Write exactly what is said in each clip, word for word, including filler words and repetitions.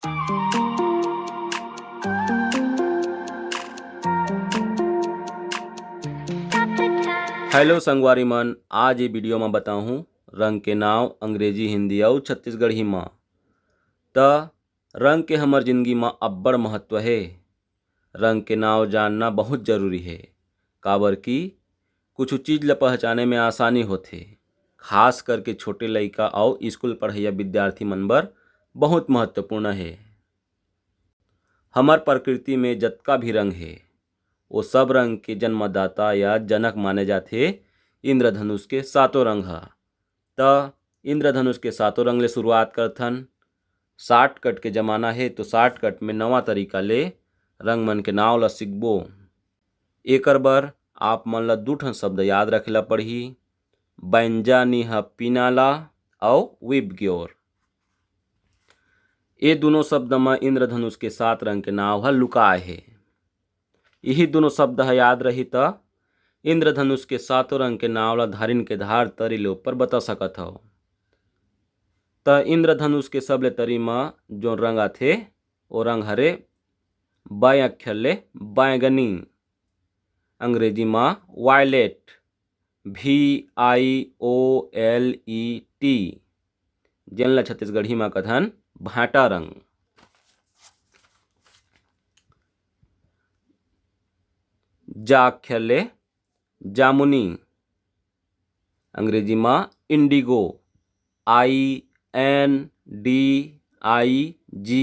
Hello संगवारी मन, आज ये वीडियो में बताहूँ रंग के नाव अंग्रेजी, हिंदी अउ छत्तीसगढ़ी म। त रंग के हमर जिंदगी म अब्बड़ महत्व हे। रंग के नाव जानना बहुत जरूरी हे, काबर कि कुछ चीज ल पहचाने में आसानी होथे, खास करके छोटे लइका अउ स्कूल पढ़इया विद्यार्थी मन बर बहुत महत्वपूर्ण हे। हमर प्रकृति में जतका भी रंग हे, वो सब रंग के जन्मदाता या जनक माने जाथे इंद्रधनुष के सातों रंग ह। त इंद्रधनुष के सातों रंग ले शुरुआत करथन। शॉर्टकट के जमाना हे, तो शॉर्टकट में नवा तरीका ले रंग मन के नाव ल सीखबो। एकर बर आप मन ल दू ठन शब्द याद रखे ला पड़ही, बैंजा नीह पीना ला अउ विबग्योर। ये दोनों शब्द म इंद्रधनुष के सात रंग के नाव ह लुकाए हे। यही दोनों शब्द ह याद रही, त इंद्रधनुष के सातों रंग के नाव ला धारिन के धार तरी ले ऊपर बता सकत हव। त इंद्रधनुष के सबले तरी म जोन रंग आथे, वो रंग हरे बै अक्षर ले बैंगनी, अंग्रेजी म violet, V I O L E T, जेन ला छत्तीसगढ़ी म कथन भांटा रंग। जा अक्षर ले जामुनी, अंग्रेजी म Indigo, I N D I G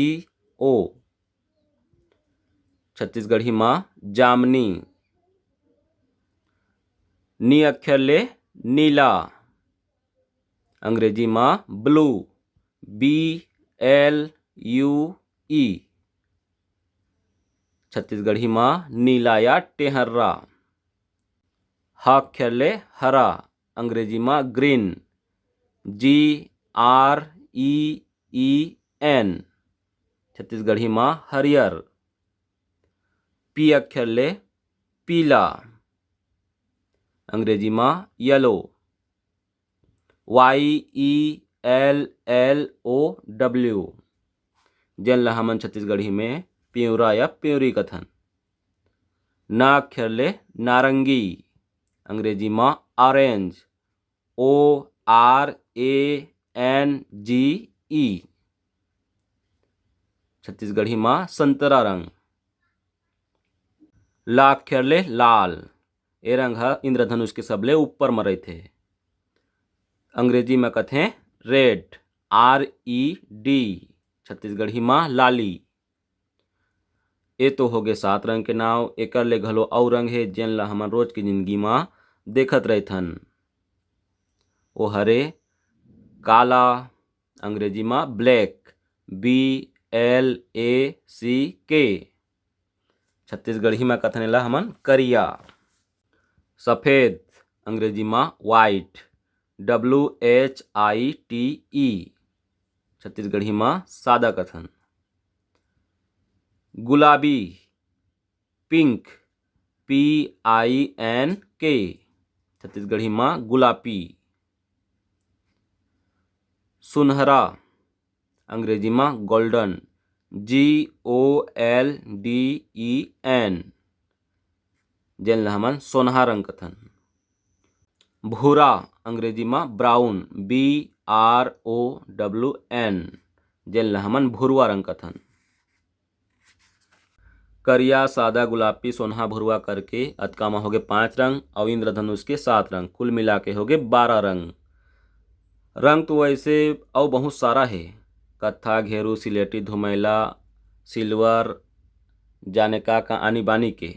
O, Chhattisgarhi म जामनी। नी अक्षर ले नीला, अंग्रेजी म blue, B L U E, Chhattisgarhi म नीला या टेहर्रा। ह अक्षर ले हरा, अंग्रेजी म green, G R E E N, Chhattisgarhi म हरियर। पी अक्षर ले पीला, अंग्रेजी म yellow, Y E L L O W, जेन ला हमन छत्तीसगढ़ी में पिंवरा या पिंवरी कथन। ना अक्षर ले नारंगी, अंग्रेजी म orange, O R A N G E, Chhattisgarhi म संतरा रंग। ला अक्षर ले लाल, ए रंग ह इंद्रधनुष के सबले ऊपर म रहिथे। अंग्रेजी म कथें red, R E D, Chhattisgarhi म लाली। ए तो होगे सात रंग के नाव। एकर ले घलो अउ रंग हे, जेन ला हमन रोज के जिंदगी म देखत रहिथन। ओ हरे काला, अंग्रेजी म black, B L A C K, Chhattisgarhi म कथन एला हमन करिया। सफेद, अंग्रेजी म white, W H I T E, Chhattisgarhi म सादा कथन। गुलाबी, pink, P I N K, Chhattisgarhi म गुलापी। सुनहरा, अंग्रेजी म golden, G O L D E N, जेन ल हमन सोनहा रंग कथन। भूरा, अंग्रेजी म brown, B R O W N, जेन ल हमन भुरवा रंग कथन। करिया, सादा, गुलापी, सोनहा, भुरवा करके अतका म होगे पांच रंग, अउ इंद्रधनुष के सात रंग, कुल मिला के होगे बारह रंग। रंग तो वैसे अउ बहुत सारा हे, कत्था, घेरू, सिलेटी, धुमैला, सिल्वर, जाने का का आनी बानी के,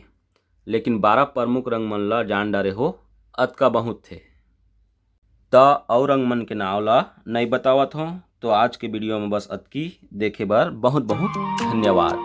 लेकिन बारह प्रमुख रंग मन ला जान डारे हो, अतका बहुत हे। त अउ रंग मन के नाव ला नइ बतावत हो। तो आज के वीडियो में बस अतकी। देखे बर बहुत बहुत धन्यवाद।